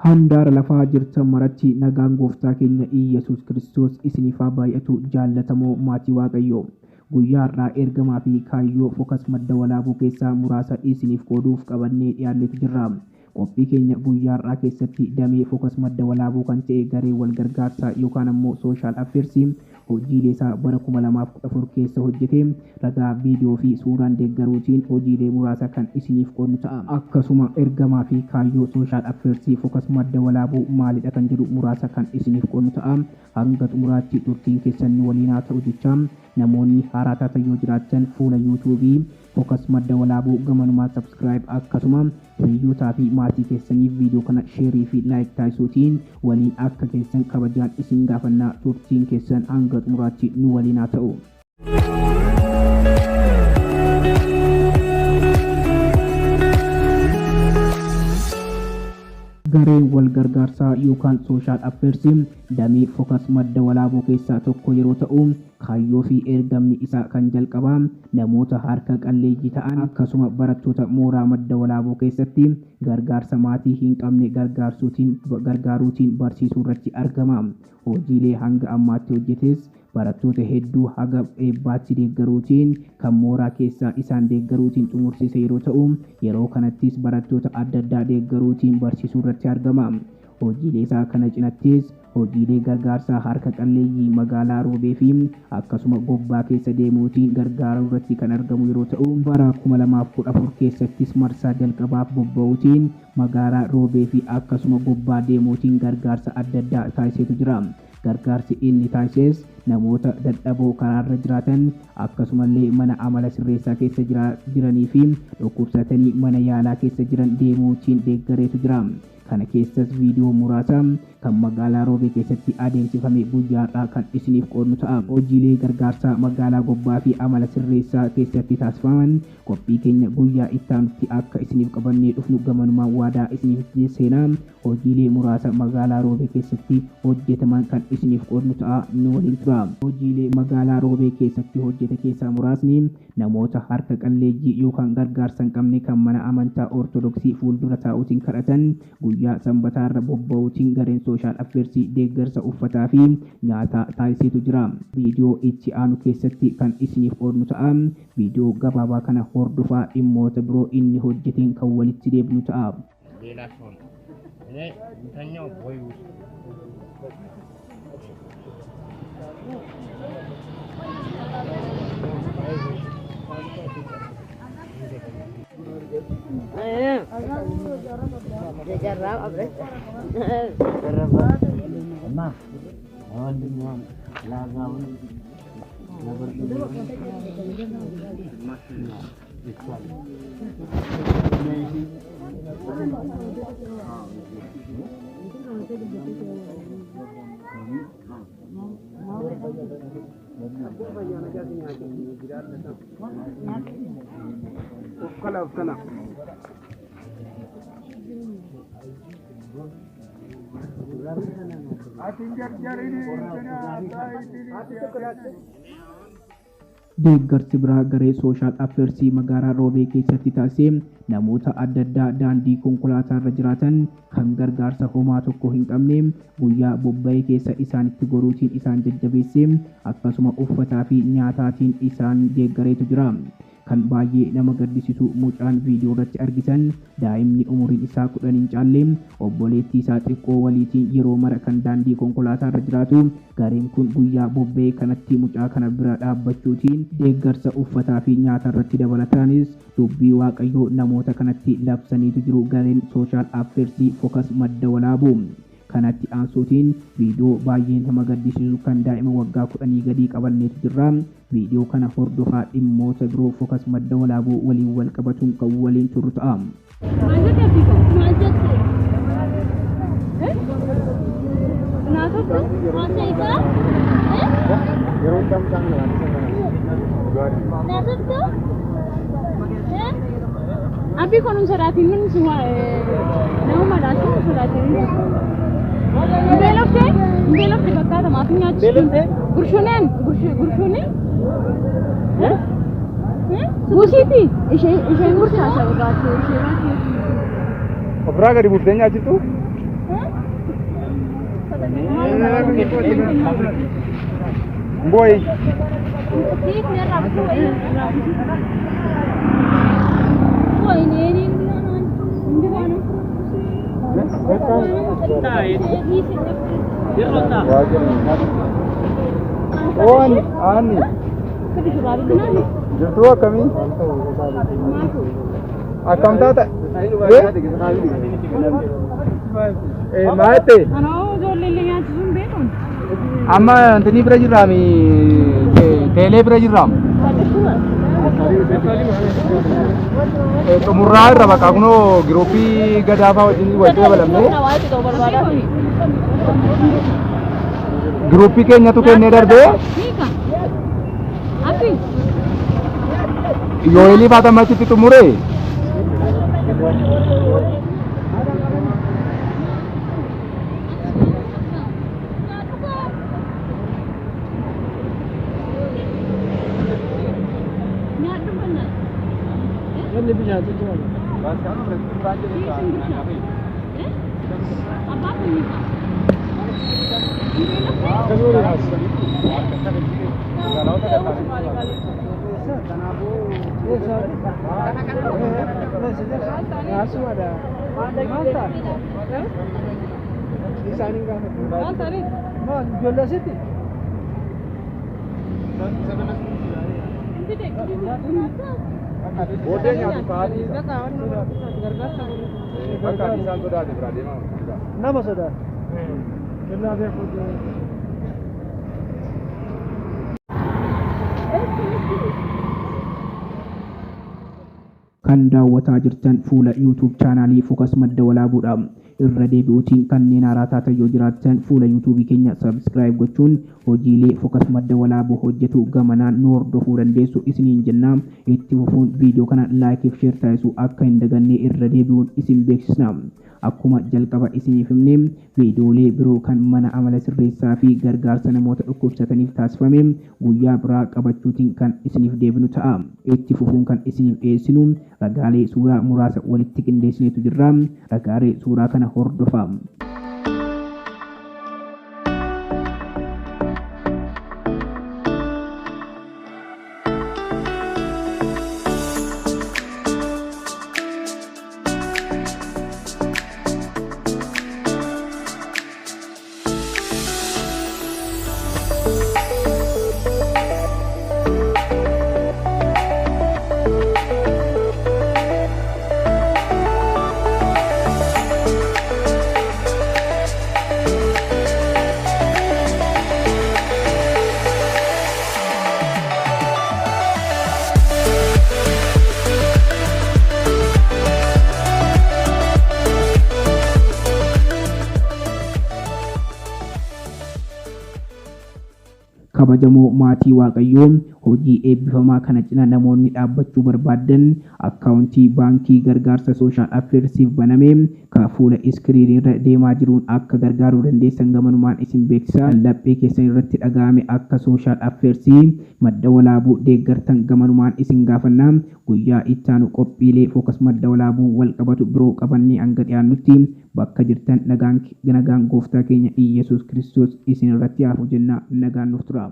Handaara lafaa jirtan maratti nagaan gooftaa keenya Iyyasuus Kiristoos isiniif haa baay'atu jaallatamoo maatii Waaqayyoo. Guyyaa har'aa ergamaa fi kaayyoo Focus Madda Walaabuu keessaa muraasa isiniif qooduuf qabannee dhiyaannetu jirra. Qophii keenya guyyaa har'aa keessatti damee Focus Madda Walaabuu kan ta'e garee wal gargaarsaa yookaan ammoo Social Affairs hojiilee isaa bara 2014 keessa hojjete ragaa viidiyoo fi suuraan deeggaruutiin hojiilee muraasa kan isiniif qoodnu ta'a. Akkasuma ergamaa fi kaayyoo Social Affairs Focus Madda Walaabuu maalidha kan jedhu muraasa kan isiniif qoodnu ta'a. Hanga xumuraatti turtiin keessan nu waliin haa ta'u jecha namoonni haaraa taatan yoo jiraatan fuula YouTube Focus Madda Walaabuu gamanumaan subscribe akkasuma hiriyyootaa fi maatii keessaniif viidiyoo kana sheerii fi like taasisuutiin waliin akka keessan kabajaan isin gaafannaa turtiin keessan hanga xumuraatti nu waliin haa ta'u. Gareen wal gargaarsaa yookaan Social Affairs damee Focus Madda Walaabuu keessaa tokko yeroo ta'u, kaayyoo fi ergamni isaa kan jalqabaa namoota harka qalleeyyii ta'an akkasuma barattoota mooraa Madda Walaabuu keessatti gargaarsa maatii hin qabne gargaaruutiin barsiisuu irratti argama. Hojiilee hanga ammaatti hojjetes barattoota hedduu haga eebbaatti deeggaruutiin kan mooraa keessaa isaan deeggaruutiin xumursiise yeroo ta'u, yeroo kanattis barattoota adda addaa deeggaruutiin barsiisuu irratti argama. Hojiilee isaa kana cinattis hojiilee gargaarsaa harka qalleeyyii magaalaa Roobee fi akkasuma Gobbaa keessa deemuutiin gargaaruu irratti kan argamu yeroo ta'u, bara 2014 keessattis marsaa jalqabaaf bobba'uutiin magaalaa Roobee fi akkasuma Gobbaa deemuutiin gargaarsa adda addaa taasiseetu jira. Gargaarsi inni taasises namoota dadhaboo karaarra jiraatan akkasumallee mana amala sirreessaa keessa jiranii fi dhukkubsatanii mana yaalaa keessa jiran deemuutiin deeggareetu jira. Kana keessas viidiyoo muraasa kan magaalaa Roobee keessatti adeemsifame guyyaa har'aa kan isiniif qoodnu ta'a. Hojiilee gargaarsaa magaalaa Gobbaa fi amala sirreessaa keessatti taasifaman qophii keenya guyyaa itti aanutti akka isiniif qabannee dhufnu gamanumaan waadaa isiniif seenaa. Hojiilee muraasa magaalaa Roobee keessatti hojjetaman kan isiniif qoodnu ta'a, nu waliin tura. Hojiilee magaalaa Roobee keessatti hojjete keessaa muraasni namoota harka qalleeyyii yookaan gargaarsa hin qabne kan mana amantaa Ortodoksii fuuldura taa'uutiin kadhatan guyyaa sanbataarra bobba'uutiin gareen Social Affairs deeggarsa uffataa fi nyaataa taasiseetu jira. Viidiyoo itti aanu keessatti kan isiniif qoodnu ta'a. Viidiyoo gabaabaa kana hordofaa dhimmoota biroo inni hojjeteen kan walitti deebinu ta'a. ሌላ ሰው ነው። እኔ የምተኛው ቦይ ውስጥ እና ለወንድሟም ለአዛውንት ለብርድ Ufkala ufkala. Deeggarsi biraa garee Social Affairs magaalaa Roobee keessatti taasise namoota adda addaa daandii konkolaataa irra jiraatan kan gargaarsa homaa tokko hin qabne guyyaa bobba'ee keessa isaanitti goruutiin isaan jajjabeesse akkasuma uffataa fi nyaataatiin isaan deeggareetu jira. Kan baay'ee nama gaddisiisu mucaan viidiyoo irratti argitan daa'imni umuriin isaa 10 hin caalle obboleettii isaa xiqqoo waliitiin yeroo mara kan daandii konkolaataa irra jiraatu gareen kun guyyaa bobba'ee kanatti mucaa kana bira dhaabbachuutiin deeggarsa uffataa fi nyaata irratti dabalataanis dubbii Waaqayyoo namoota kanatti labsaniitu jiru gareen Social Affairs Focus Madda Walaabuu. Kanatti aansuutiin viidiyoo baay'ee nama gaddisiisu kan daa'ima waggaa 10 gadii qabanneetu jirra. Viidiyoo kana hordofaa dhimmoota biroo Focus Madda Walaabuu waliin wal qabatuun kan waliin turru ta'a. Maal jette Abdiiko? Maal jette? Naasoftu? Maal ta'e? Naasoftu? Abbii kun hin sodaatiin nun nama madaachuu hin sodaatiin. Beeloftee? Beelofte fakkaata maaf hin nyaachistu? Gurshuuneen? Gurshuuneen? Buusiiti. Isheen gursaasa baatee ishee baatee. Ofirraa gadi buuftee nyaachiftu? Boy. Ani. Jirtuu akkamii? Akkam taata? Maal ta'e? Amma antini bira jirraami teelee bira jirraam. Xumurraa irra bakka kunoo giruuppii gadaafaa wajjin walitti dabalamne giruuppii keenyatu kennee darbee yooyilii faatama achitti xumure. Booddee nyaatu kaa'anii bakka isaan sodaate biraa deemaa. Nama sodaate. Kennaa beekuu. Kan daawwataa jirtan fuula YouTube chaanaalii Focus Madda Walaabuudha. Irra deebi'uutiin kanneen haaraa taatan yoo jiraattan fuula YouTube keenya subscribe gochuun hojiilee Focus Madda Walaabuu hojjetu gamanaan nu hordofuu dandeessu isiniin jenna. Itti fufuun viidiyoo kana like fi share taasisuu akka hin daganne irra deebi'uun isin beeksisna. Akkuma jalqaba isiniif himne viidiyoolee biroo kan mana amala sirreessaa fi gargaarsa namoota dhukkubsataniif taasifame guyyaa biraa qabachuutiin kan isiniif deebinu ta'a. Itti fufuun kan isiniif dhiyeessinu ragaalee suuraa muraasa walitti qindeessineetu jirra. Ragaalee suuraa kana hordofaa. Kabajamoo maatii Waaqayyoo, hojii eebbifamaa kana cina namoonni dhaabbachuu barbaadan akkaawuntii baankii gargaarsa Social Affairsiif baname ka fuula iskiriinii irra deemaa jiruun akka gargaaruu dandeessan gamanumaan isin beeksisa. Laphee keessan irratti dhaga'ame akka Social Affairsii Madda Walaabuu deeggartan gamanumaan isin gaafanna. Guyyaa ittaanu qophiilee Focus Madda Walaabuu wal qabatu biroo qabannee hanga dhiyaannutti bakka jirtan nagaan gooftaa keenya Iyyasuus Kiristoos isin irratti haafu jenna. Nagaan nuuf tura.